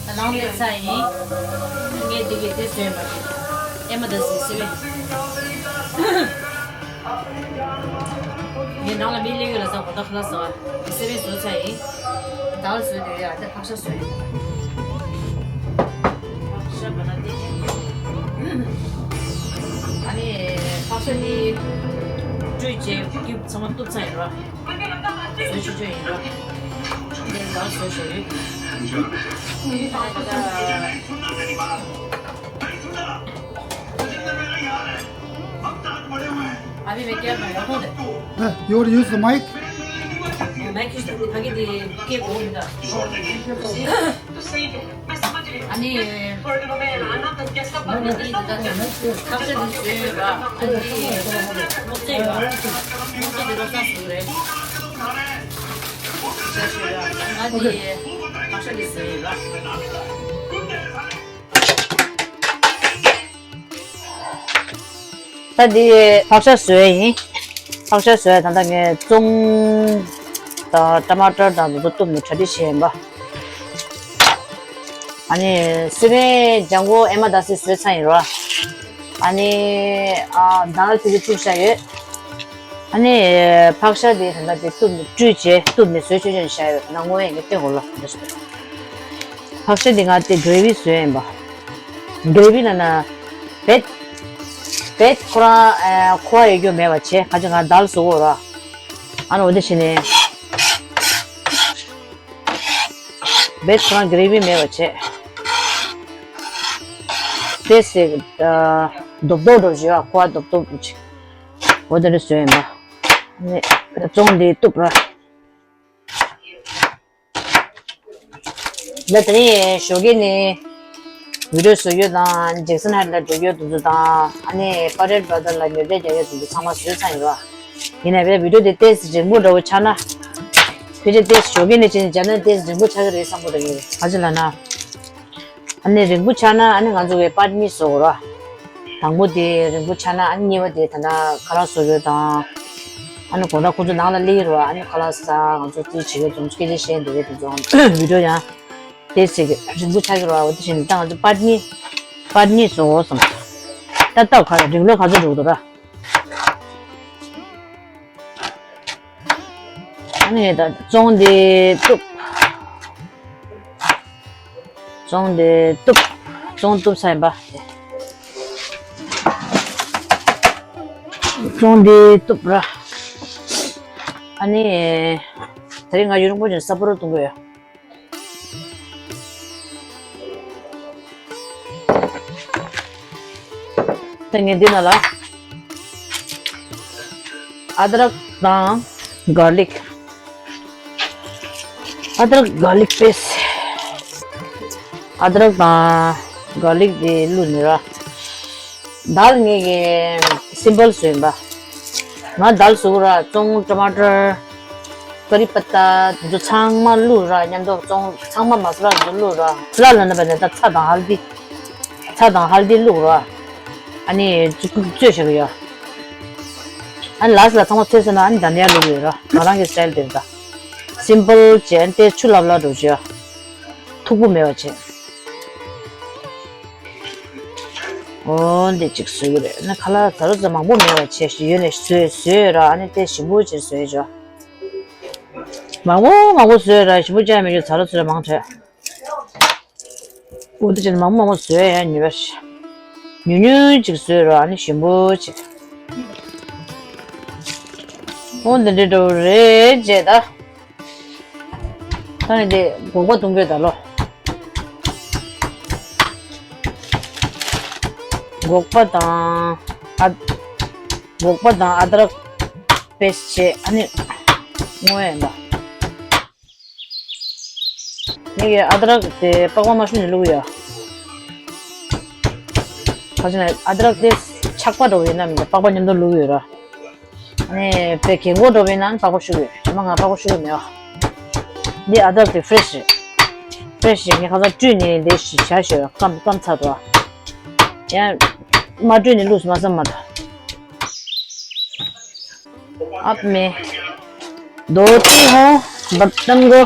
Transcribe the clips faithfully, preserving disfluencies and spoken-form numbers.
ད་ནང་སླེབས་ཚར་ཡིན། ངས་འདི་གི་དེ་བཟོས་པ་རེད། ཨེ་མ་ད་སི་སི་བས། ངས་ནང་ལ་མི་སླེབས་ཡོད་ལ་ས་གོ་ད་ཁ་ལག་ཟ་བ། སི་སི་བས་བཟོས་ཚར་ཡིན། དལ་བཟོས་དེ་ཡ་དེ་ཕག་ཤ་བཟོས་ཡིན། ཕག་ཤ་བ་ན་དེ། ཨ་ནི་ཕག་ཤ་འདི་བཀྲུས་རྗེས་རྒྱུ་ཚང་མ་གཏུབ་ཚར་ཡིན་ར། བཟོས་ཆོག་ཆོག་ཡིན་ར། འདི་ལ་བཟོས་ཆོག་ཡོད། ཨ་ཕི་མེ་ཀེ་མ་ཡོང་ཐོང་དེ། Uh, you want to use the mic? མའིག་ཁྱི་ཕ་གི་དེ་ཀེ་གོ་མི་ད། ཨ་ནི། ཨ་ནི་འདི་ད་ད་ཁ་ཤས་འདི་བཟོས་ཡོད་པ། ཨ་ནི་སློབ་ཚན་ཡོད་པ། སློབ་ཚན་འདི་སློབ་ཚན་བཟོས་རེད། ཨ་ནི་ཁ་ཤས་འདི་བཟོས་ཡོད་པ། ད་འདི་ཕག་ཤ་བཟོས་ཡིན། ཕག་ཤ་བཟོས་ད་ལྟ་ངས་ཙོང་དང་ཊ་མ་ཊར་དང་འདི་ཚོ་གཏུབ་ནས་གྲ་སྒྲིག་བྱས་ཡིན་པ། ཨ་ནི་སི་པན་ལྗང་གུ་ཨེ་མ་ད་སི་བཟོས་ཚར་ཡིན་རོ། ཨ་ནི་ཨ་དཱལ་ཕི་ལི་བཙུགས་བཞག་ཡོད། ཨ་ནི་ཕག་ཤ་དེ་ད་ལྟ་དེ་གཏུབ་ནས་བཀྲུས་རྗེས་གཏུབ་ནས་བཟོས་ཆོག་ཆོག་བཞག་ཡོད། ད་དངོས་ཡིན་གྱི་སྟོན་དགོས་ལོ། ཕག་ཤ་དེ་ང་དེ་གྷི་རེ་བི་བཟོས་ཡིན་པ། གྷི་རེ་བི་ལ་ན་བེད་བེད་ཁོ་རང་ཨ་ཁོ་བ་ཡོད་རྒྱུ་མེད་པ་བྱས། ཁ་ཅིག་ང་དཱལ་བཟོ་དགོས་ར། ཨ་ནི་འོ་དེ་བྱས་ནས་བེད་ཁོ་རང་གྷི་རེ་བི་མེད་པ་བྱས། དེ་སེ་ཨ་རྡོབ་རྡོབ་འགྲོ་བྱས་ཨ་ཁོ་བ་རྡོབ་རྡོབ་འགྲོ་བྱས། འོ་དེ་འདྲ་བཟོས་ཡིན་པ། ནི་ཙོང་དེ་གཏུབ་ར། ད་དེ་ནས་ཞོགས་ཀས་ནས་བི་ཌིའོ་བཟོ་ཡོད་དང་ཇེག་སན་ཧའེཊ་ལ་འགྲོ་ཡོད་དུ་དང་ཨ་ནི་པ་རེཌ་བྷ་དར་ལ་ཉོ་ཆ་རྒྱག་ཡོད་དུ་ཚང་མ་བཟོས་ཚར་ཡོད། ཡིན་ནའི་བི་ཌིའོ་དེ་ཏོག་ཙམ་རིང་པོ་འདྲ་བོ་ཆགས་ན། ཕལ་ཆེར་ཏོག་ཙམ་ཞོགས་ཀས་ནས་བྱས་ནས་བརྒྱབ་ན་ཏོག་ཙམ་རིང་པོ་ཆགས་ཀྱི་རེད་བསམ་གྱི་འདུག་ངས་ག་ཅི་ལབ་ན། ཨ་ནི་རིང་པོ་ཆགས་ན་ཨ་ནི་ང་ཚོ་གི་པད་མི་བཟོ་དགོས་ར། དང་པོ་དེ་རིང་པོ་ཆགས་ན་ཨ་ནི་གཉིས་པ་དེ་ད་ལྟ་ཁ་ལག་བཟོ་རྒྱུ་དང་། ཨ་ནི་དགོང་དག་ཁོ་ཚོ་ནང་ལ་སླེབས་རོགས། ཨ་ནི་ཁ་ལག་ཟ་ང་ཚོ་དེ་བྱེད་ཡོད་དུ་སྐད་ཆ་བཤད་འདི་རེད་དུ་བཟོ་བི་ཌིའོ་ཡང་དེ་ཟེར་གི་རིང་པོ་ཆགས་ཀྱི་རོགས། འོ་དེ་བཞིན་ད་ང་ཚོ་པད་མི་པད་མི་བཟོ་འོ་སོང་། ད་ལྟ་ག་རེ་རིང་ལོ་ག་ཚོད་འགྲོ་གི་འདུག་ར། ཨ་ནི་ད་ཙོང་དེ་གཏུབ། ཙོང་དེ་གཏུབ། ཙོང་གཏུབ་ཚར་ཡིན་པ། ཙོང་དེ་གཏུབ་ར། ཨ་ནི་དེ་རིང་ང་ཡུན་རིང་པོ་ཅིག་ས་ཕོར་བཏུང་གི་ཡོད། ད་ངས་འདི་ནང་ལ་ཨ་དྲག་དང་གར་ལིག་ཨ་དྲག་གར་ལིག་པེ་སི། ཨ་དྲག་དང་གར་ལིག་དེ་བླུགས་ནི་ར། དཱལ་ངེད་ཀྱི་སིམ་པལ་བཟོས་ཡིན་པ། ང་དཱལ་བཟོ་གི་ར་ཙོང་ཊ་མ་ཊར། ཀ་རི་པ་ཏ་དེ་ཚོ་ཚང་མ་བླུགས་ར། མཉམ་དུ་ཙོང་ཚང་མ་མ་ས་ལ་དེ་ཚོ་བླུགས་ར། ལ་ལ་ན་པ་ནས་ད་ཚྭ་དང་ཧལ་དི། ཚྭ་དང་ཧལ་དི་བླུགས་ར། ཨ་ནི་བཙོས་བྱ་གི་ཡོད། ཨ་ནི་ལ་ས་ལ་ཚང་མ་ཚོས་ཟིན་ན་ཨ་ནི་དྷ་ནི་ཡ་བླུགས་ཡོད་ར། ང་རང་གི་སི་ཊའིལ་དེ་རེད་ད། སིམ་པལ་བྱས་ཏེ་ཆུ་ལྷབ་ལྷབ་འགྲོ་བྱས། མཐུག་པོ་མེད་པ་བྱས། འོ་འདི་གཅིག་བཟོ་གི་རེད། ཨ་ནི་ཁ་ལག་ཛ་རོ་ཙམ་མང་པོ་མེད་པ་བྱས་ཤིག་ཡོད་ནས་བཟོས་བཟོས་ར། ཨ་ནི་དེ་ཞིམ་པོ་བྱས་བཟོས་བྱས། མང་པོ་མང་པོ་བཟོས་ར་ཞིམ་པོ་ཅང་མེད་རྒྱུ་ཛ་རོ་ཙམ་མང་དྲགས། འོ་དེ་བྱས་ནས་མང་པོ་མང་པོ་བཟོས་ཡ་ཉུལ་བ་ཞིག་ཉུང་ཉུང་ཅིག་བཟོས་ར། ཨ་ནི་ཞིམ་པོ་ཅིག་འོ་འདི་འདྲ་འདྲ་བོ་རེད་བྱས་ད། ད་ནི་དེ་སྒོག་པ་བཏུང་གི་ཡོད་ད་ལོ། སྒོག་པ་དང་ཨ། སྒོག་པ་དང་ཨ་དྲག་པེ་སི་བྱས་ཨ་ནི་བརྔོས་ཡིན་པ། ངེད་ཀྱིས་ཨ་དྲག་དེ་པགས་པ་མ་བཤུས་ནས་བླུགས་ཡོད། ག་ཅི་ན་ཨ་དྲག་དེ་ཆག་པ་འདྲ་བོ་ཡིན་ན་མི་འདུག་པགས་པ་མཉམ་དུ་བླུགས་ཡོད་ར། ཨ་ནི་དཔེ་རྒན་གོག་འདྲ་བོ་ཡིན་ན་པགས་པ་བཤུ་དགོས། ཨ་མ་ང་པགས་པ་བཤུ་གི་མེད་པ། འདི་ཨ་དྲག་དེ་ཧྥི་རེ་ཤི་རེད། ཧྥི་རེ་ཤི་རེད། ངས་ཁ་སང་བཀྲུས་ནས་འདི་ཞིག་བྱ་ཞོར་སྐམ་སྐམ་ཚར་འདུག་ཡང་མ་བཀྲུས་ནས་བླུགས་སོང་མ་བསམ་མ་ཐག अब मैं धोती हूँ, बर्तन को।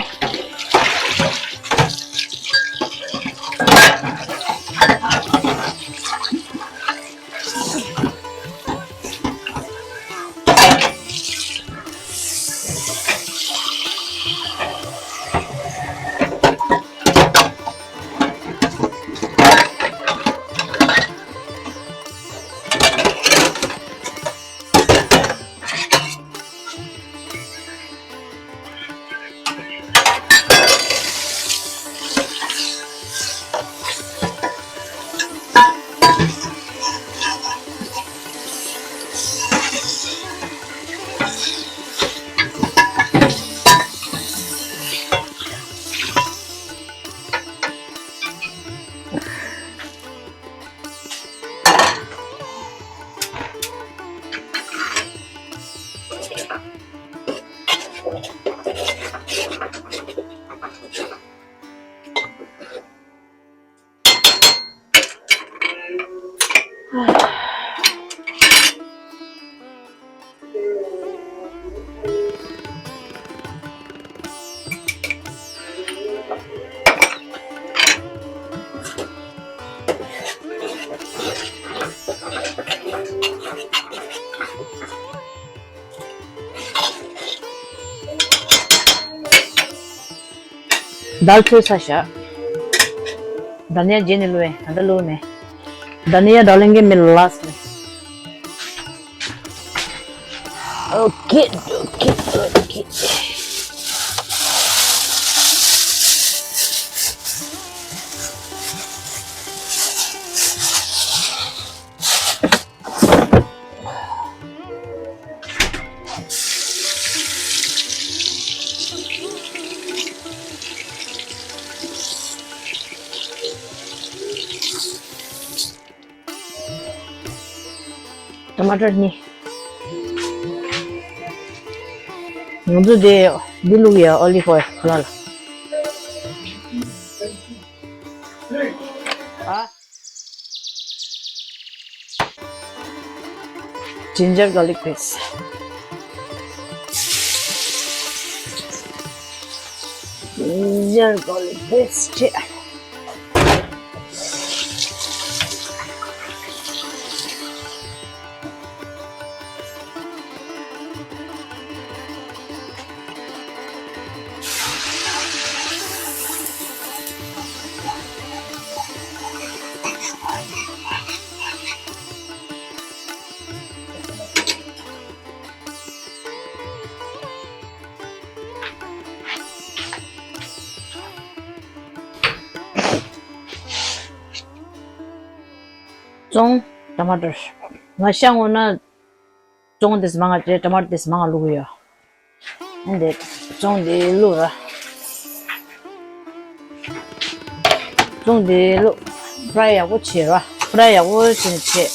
དཱལ་ཚོས་ཚར་བཞག་དཱ་ནི་ཡ་རྗེས་ནས་བླུགས་ཨེ། ད་ལྟ་བླུགས་མེད། དཱ་ནི་ཡ་ཌར་ལིང་གི་མི་ལ་སི་ཊི། ཨོ་ཁེ། ཨོ་ཁེ། ཨོ་ཁེ། ཊ་མ་ཊར་གཉིས། ང་ཚོ་དེ་འདི་བླུགས་ཡ། ཨོ་ལིབ་ཨོ་ཡལ་ལ་ལ། ཨ། ཇིན་ཇར་གར་ལིག་པེ་སི་ཊི། ཇིན་ཇར་གར་ལིག་པེ་སི་ཊི་བྱས། ཙོང་། ཊ་མ་ཊར། ང་ཤ་ངོ་ན་ཙོང་དེས་མང་ང་བྱས། ཊ་མ་ཊར་དེས་མང་ང་བླུགས་ཡོད། འདི་ཙོང་འདི་བླུགས་ར། ཙོང་འདི་བླུགས། ཕ་རའི་ཡག་པོ་བྱེད་ར། ཕ་རའི་ཡག་པོ་བྱེད་ནས་བྱེད།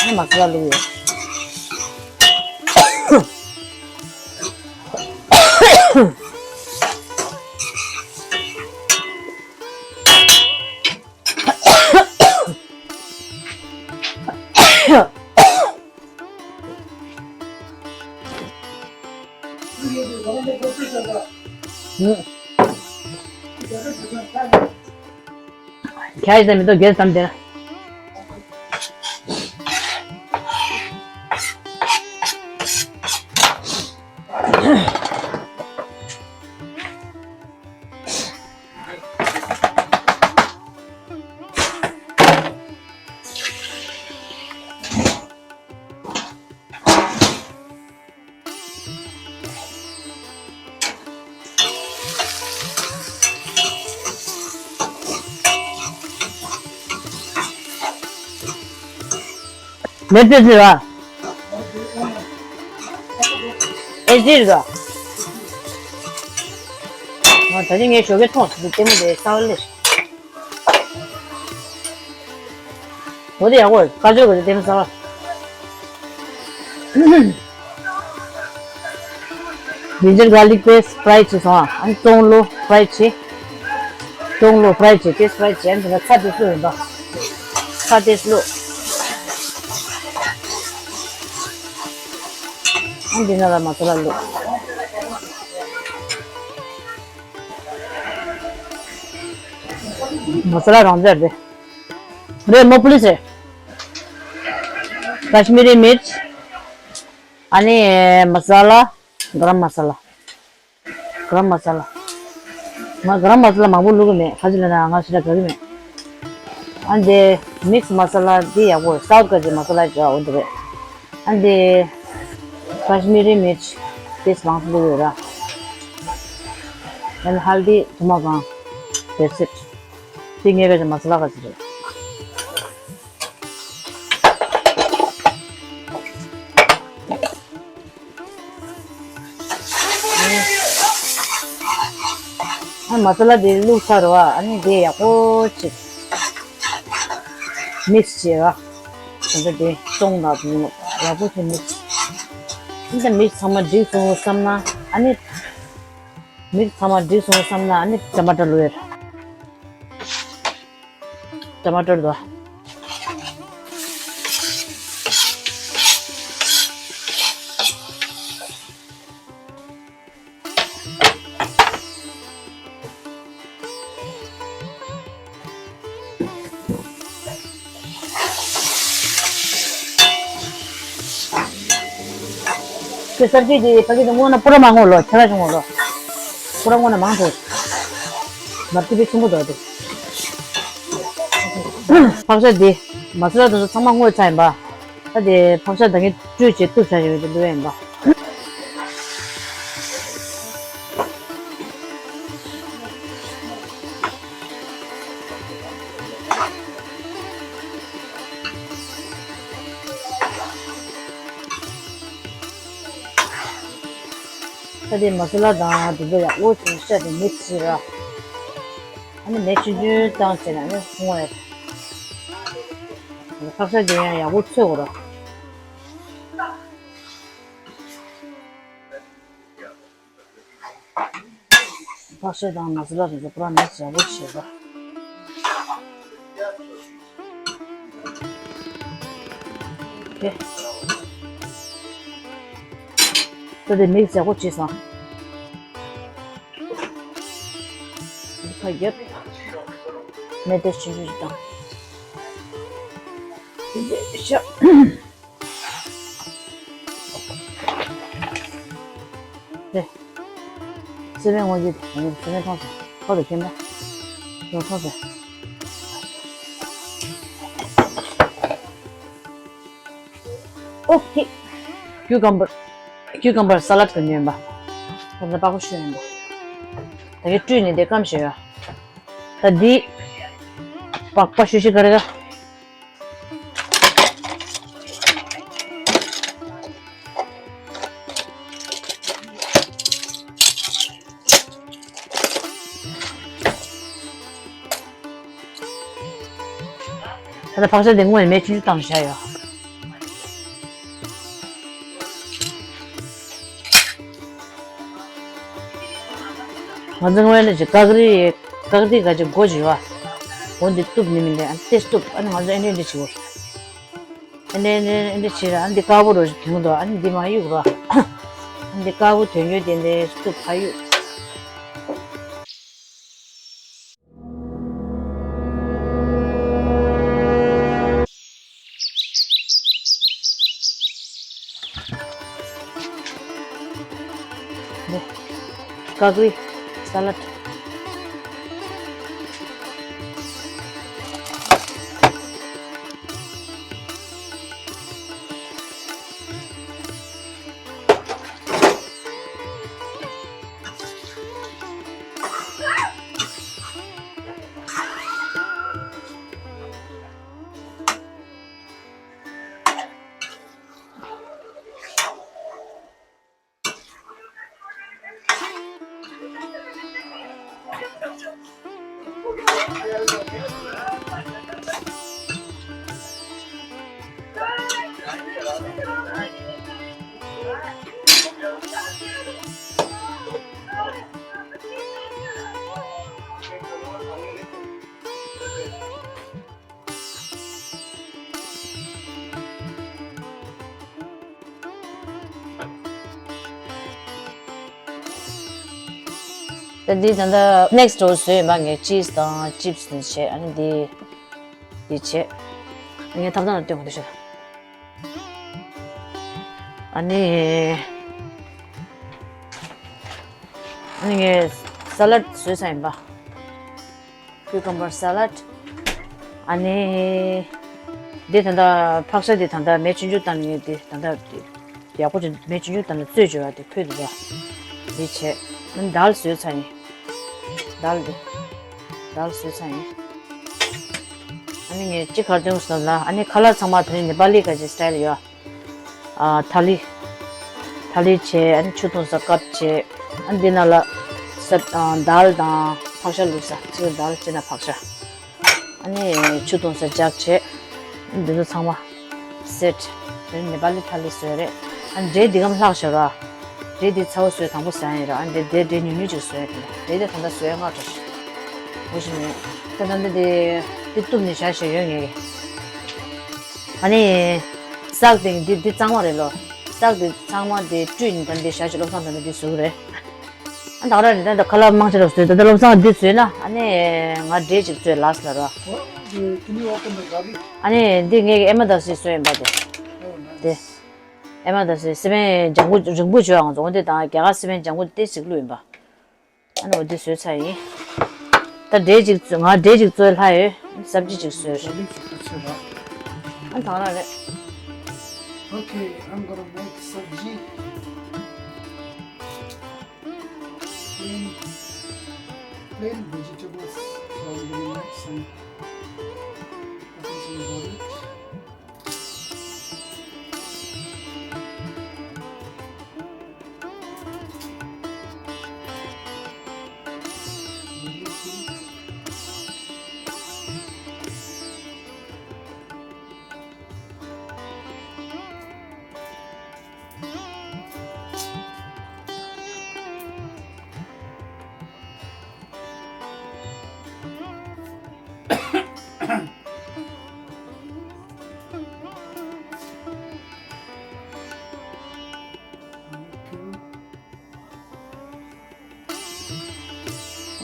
ཨ་ནི་མ་སི་ལ་བླུགས་ཡོད། ཁྱེད་ཀྱིས་མི་ཐོག་རྒྱལ་དམ་དེར། མེད་པའི་ཟེར་བ། ཨེ་ཟེར་བ། ང་ད་ནི་ངའི་ཞོགས་ཀས་མཐོང་སོང་། ལྟད་མོ་དེ་གསར་པ་སླེབས། འོ་དེ་ཡག་པོ་རེད། བཀའ་ཆོས་གོ་དེ་ལྟད་མོ་གསར་པ། ཇིན་ཇར་གར་ལིག་པེ་སི་ཊི་ཕ་རའི་བྱས་སོང་ཨ། ཨ་ནི་ཙོང་བླུགས། ཕ་རའི་བྱས། ཙོང་བླུགས། ཕ་རའི་བྱས། པེ་སི་ཊི་ཕ་རའི་བྱས། ཨ་ནི་དེ་ལ་ཚྭ་དེ་བླུགས་ཡིན་པ། ཚྭ་དེ་བླུགས། ཨ་ནི་འདི་ནང་ལ་མ་སི་ལ་བླུགས། མ་སི་ལ་རང་འཇགས་རེད། རེད་མོ། པུ་ལིས་རེད། ཀ་ཤི་མི་རི་མིར་ཆི། ཨ་ནི་མ་ས་ལ། ག་རམ་མ་ས་ལ། ག་རམ་མ་ས་ལ། ང་ག་རམ་མ་ས་ལ་མང་པོ་བླུག་གི་མེད། ག་ཅི་ལབ་ན་ང་ཞེ་དྲག་དགའ་གི་མེད། ཨ་འདི་མིག་སི་མ་ས་ལ་འདི་ཡག་པོ་རེད། སའུཐ་ཀ་ཅི་མ་ས་ལ་འདྲ་བོ་འདི་རེད། ཨ་འདི་ཀ་ཤི་མི་རི་མིར་ཆི་ཏེས་མང་པོ་བླུག་ཡོད་ར། ཨ་ནི་ཧལ་དི་དུ་མ་གང་། That's it། འདི་ངའི་ག་ཅི་མ་ས་ལ་ག་ཅི་རེད། ཨ་མ་ས་ལ་དེ་བླུགས་ཚར་བ། ཨ་ནི་དེ་ཡག་པོ་ཅིག་མིག་སི་བྱས་ར། ད་ལྟ་དེ་ཙོང་དང་དེ་ཡག་པོ་ཅིག་མིག་སི། ཨ་ནི་ད་མིག་སི་ཚང་མ་འགྲིག་སོང་བསམ་ན། ཨ་ནི་མིག་སི་ཚང་མ་འགྲིག་སོང་བསམ་ན། ཨ་ནི་ཊ་མ་ཊར་བླུགས་ཡོད། ཊ་མ་ཊར་དོ། གསར་སྐྱེས་ཀྱི་ཕ་གི་དེ་སྔོ་ན་པུ་ར་མ་སྔོ་ལོ་ཁྱེད་ར་བྱུང་ངོ་ལོ། པུ་ར་སྔོ་ན་མང་དུ། མར་ཏི་པི་ཆུང་པོ་དོ་དེ། ཕག་ཤ་དེ། མ་སི་ལ་དེ་ཚོ་ཚང་མ་སྔོ་ཚ་ཡིན་པ། ད་དེ་ཕག་ཤ་ད་གིན་བཀྲུས་བྱས་གཏུབ་བྱ་ཡོད་དེ་འདུག་ཡིན་པ། ད་དེ་མ་སི་ལ་དང་དེ་ཚོ་ཡག་པོ་བྱུང་ཤ་དེ་མིག་སི་བྱས་ར། ཨ་ནི་མེ་ཆུང་ཆུང་བཏང་བྱས་ན་ནི་སྔོ་ཡ། ཕག་ཤ་དེ་ཡང་ཡག་པོ་ཚོས་དགོས་ར། ཕག་ཤ་དང་མ་སི་ལ་དེ་ཚོ་པུ་ར་མིག་སི་ཡག་པོ་བྱེད་པ། ཨོ་ཁེ། ད་དེ་མིག་སི་ཡག་པོ་བྱས་སོང་། ཁ་རྒྱབ། མེ་ཏོག་ཆུང་ཆུང་ཞིག་བཏང་། དེ་འདྲ་ཤ། རེད། སི་པན་དངོས་གཞི་དེ་སི་པན་མཐོང་སོང་། ཁོ་དང་མཁྱེན་པ། ཡོང་མཐོང་སོང་། ཨོ་ཁེ། ཀིའུ་ཀམ་བར། ཀིའུ་ཀམ་བར་ས་ལད་གི་ཉོས་པ། ཁོ་ཚོ་པགས་པ་བཤུས་ཡིན་པ། ད་གི་བཀྲུས་ནས་དེ་སྐམ་བཞག་ཡོད། ད་འདི། པགས་པ་བཤུས་ཤིག་ག་རེ་ག་ད་ལྟ་ཕག་ཤ་དེ་སྔོན་ནས་མེ་ཆུང་ཆུང་བཏང་བཞག་ཡོད། ང་ཚོ་སྔོན་ནས་ཀ་ཀ་རི། ཀ་ཀ་རི་ག་ཅིག་སྒོ་ཅིག་ཡོད། འོ་འདི་གཏུབ་ནི་མིན་ཏེ་ཨ་ཏེ་གཏུབ། ཨ་ནི་ང་ཚོ་ཨེ་འདྲ་འདྲ་བྱེད་དགོས། ཨ་ནི་ཨ་ནི་ཨ་ནི་བྱེད་ར། ཨ་ནི་འདི་དཀར་པོ་རུ་དོན་འདུག་ཨ་ནི་འདི་མ་གཡུག་ར། ཨ་ནི་འདི་དཀར་པོ་དོན་ཡོད་དེ་འདི་གཏུབ་ཕ་གཡུག་འདི། ཀ་ཀ་རི། ས་ལད། ད་འདི་ད་ལྟ་next door བཟོས་ཡིན་པ། ངས་cheese དང་chips ནི་བྱས། ཨ་ནི་འདི་འདི་བྱས། ངས་ཐབ་ཚང་ལ་སྟོན་གོ་འདུག་ཤོད། ཨ་ནི་ཨ་ནི་ངས་ས་ལད་བཟོས་ཚར་ཡིན་པ། ཀིའུ་ཀམ་བར་ས་ལད། ཨ་ནི། འདི་ད་ལྟ་ཕག་ཤ་འདི་ད་ལྟ་མེ་ཆུང་ཆུང་བཏང་ནས་འདི་ད་ལྟ་ཡག་པོ་ཅིག་མེ་ཆུང་ཆུང་བཏང་ནས་བཙོས་བྱས་པ་དེ་ཕུད་འདུག་པ། འདི་བྱས། ཨ་ནི་དཱལ་བཟོས་ཚར་ཡིན། དཱལ་འདི། དཱལ་བཟོས་ཚར་ཡིན། ཨ་ནི་ངས་ཅི་ག་རེ་སྟོན་དགོས་ཟེར་ན། ཨ་ནི་ཁ་ལག་ཚང་མ་དེ་ནི་ནེ་པ་ལི་ག་ཅིག་སི་ཊལ་ཡོད། ཨ། ཐ་ལི། ཐ་ལི་བྱས། ཨ་ནི་ཆུ་འཐུང་ས་ཀབ་བྱས། ཨ་ནི་འདི་ནང་ལ་ས། ཨ། དཱལ་དང་ཕག་ཤ་བླུགས་ས། གཅིག་ལ་དཱལ་གཅིག་ལ་ཕག་ཤ། ཨ་ནི་ཆུ་འཐུང་ས་ལྕགས་བྱས། ཨ་ནི་འདི་ཚོ་ཚང་མ་སེ་ཊི། དེ་ནི་ནེ་པ་ལི་ཐ་ལི་བཟོས་རེད། ཨ་ནི་འབྲས་འདི་གམ་ལྷག་བཞག་ར། འབྲས་འདི་ཚ་བོ་བཟོས། དང་པོ་ཟ་ཡ་ཡིན་ར། ཨ་ནི་འདི་འདི་འབྲས་ཉུང་ཉུང་ཅིག་བཟོས་ཡ། དེ་ནི་འབྲས་འདི་ད་ལྟ་བཟོས་ཡ་སྔ་དྲོ་ཞིག་འོ་ཞིག་མེད། ད་ད་འདི་འདི་འདི་གཏུབ་ནས་བཞག་བཞག་ཡོད་ངེས་ཀྱི། ཨ་ནི། སག་དེ་འདི་འདི་གཙང་མ་རེད་ལོ། སག་དེ་ཚང་མ་དེ་བཀྲུས་ནས་ད་འདི་བཞག་ཅིག་བློ་བཟང་ད་ནི་འདི་བཟོ་གི་རེད། ཨ་ད་ར་རེད། ད་ད་ཁ་ལག་མང་ཆེ་ར་བཟོས། ད་ད་བློ་བཟང་འདི་བཟོས་ན་ཨ་ནི་ང་འབྲས་ཅིག་བཟོས་ལགས་ལ་ར། ཨ་ནི་འདི་ངས་ཀྱི་ཨེ་མ་ད་སི་བཟོས་ཡིན་པ་དེ། དེ། ཨེ་མ་ད་སི་སི་པན་ལྗང་གུ་རིང་པོ་བྱོས་ང་ཚོ་འོ་དེ་དང་རྒྱ་གར་སི་པན་ལྗང་གུ་དེ་ཞིག་བླུགས་ཡིན་པ། ཨ་ནི་འོ་དེ་བཟོས་ཚར་ཡིན། ད་འབྲས་ཅིག་བཟོས་ང་འབྲས་ཅིག་བཟོས་ལྷག་ཡོད། སབ་ཇི་ཅིག་བཟོས། ཨ་ནི་ཐང་རང་རེད། Okay, I'm gonna make sabji. Plain, plain vegetables. So I'm gonna make some, put some garlic.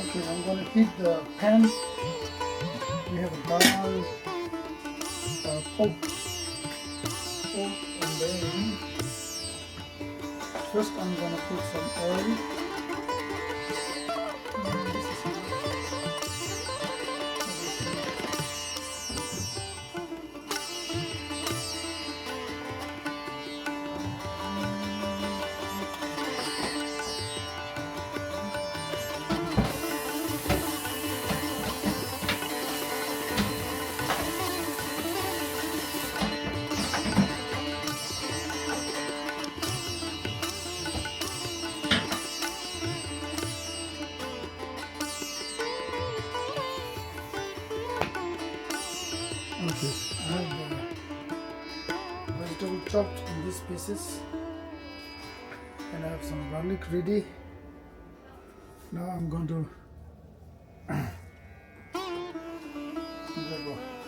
Okay, I'm gonna heat the pan. We have a dal, uh, pork, pork, and then first I'm gonna put some oil. Mm, this is enough. Okay, I have the vegetable chopped in these pieces, and I have some garlic ready. Now I'm going to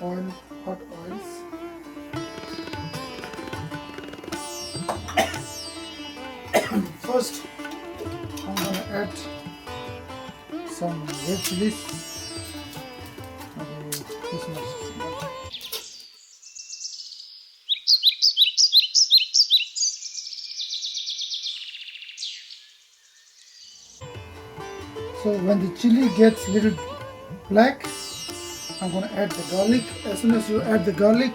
oil, hot oils. First, I'm gonna add some red chilies. Okay, this much. So when the chili gets little black, I'm gonna add the garlic. As soon as you add the garlic,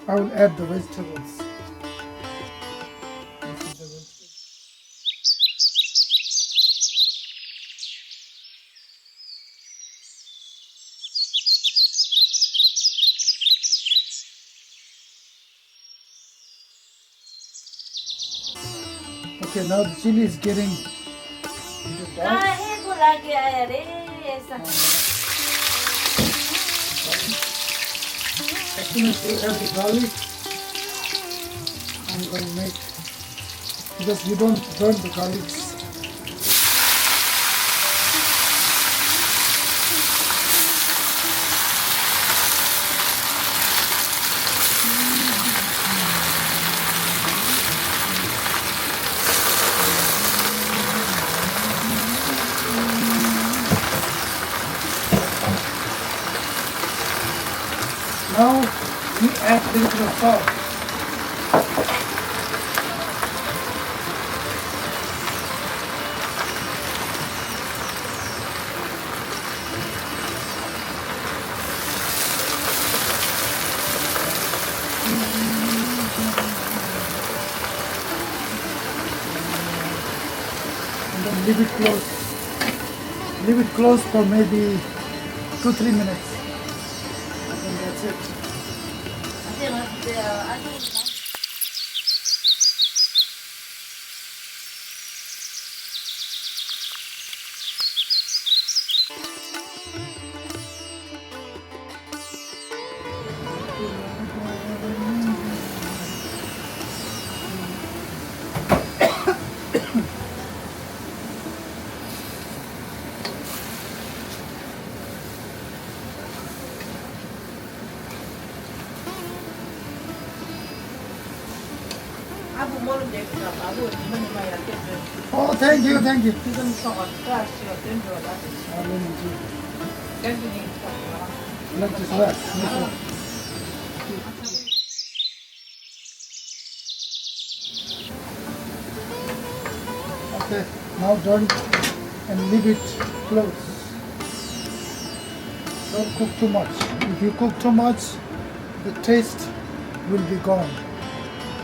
I will add the vegetables. This is the vegetable. Okay, now the chili is getting into that. As soon as you add the garlic, I'm gonna make, because you don't burn the garlics. Now we add little bit of salt. And then leave it close. Leave it closed for maybe two, three minutes. I think that's it. Oh, thank you, thank you. Thank you. Now done and leave it close. Don't cook too much. If you cook too much, the taste will be gone.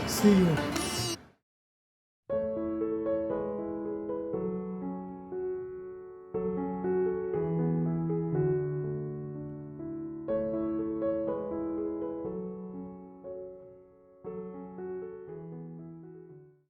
See you.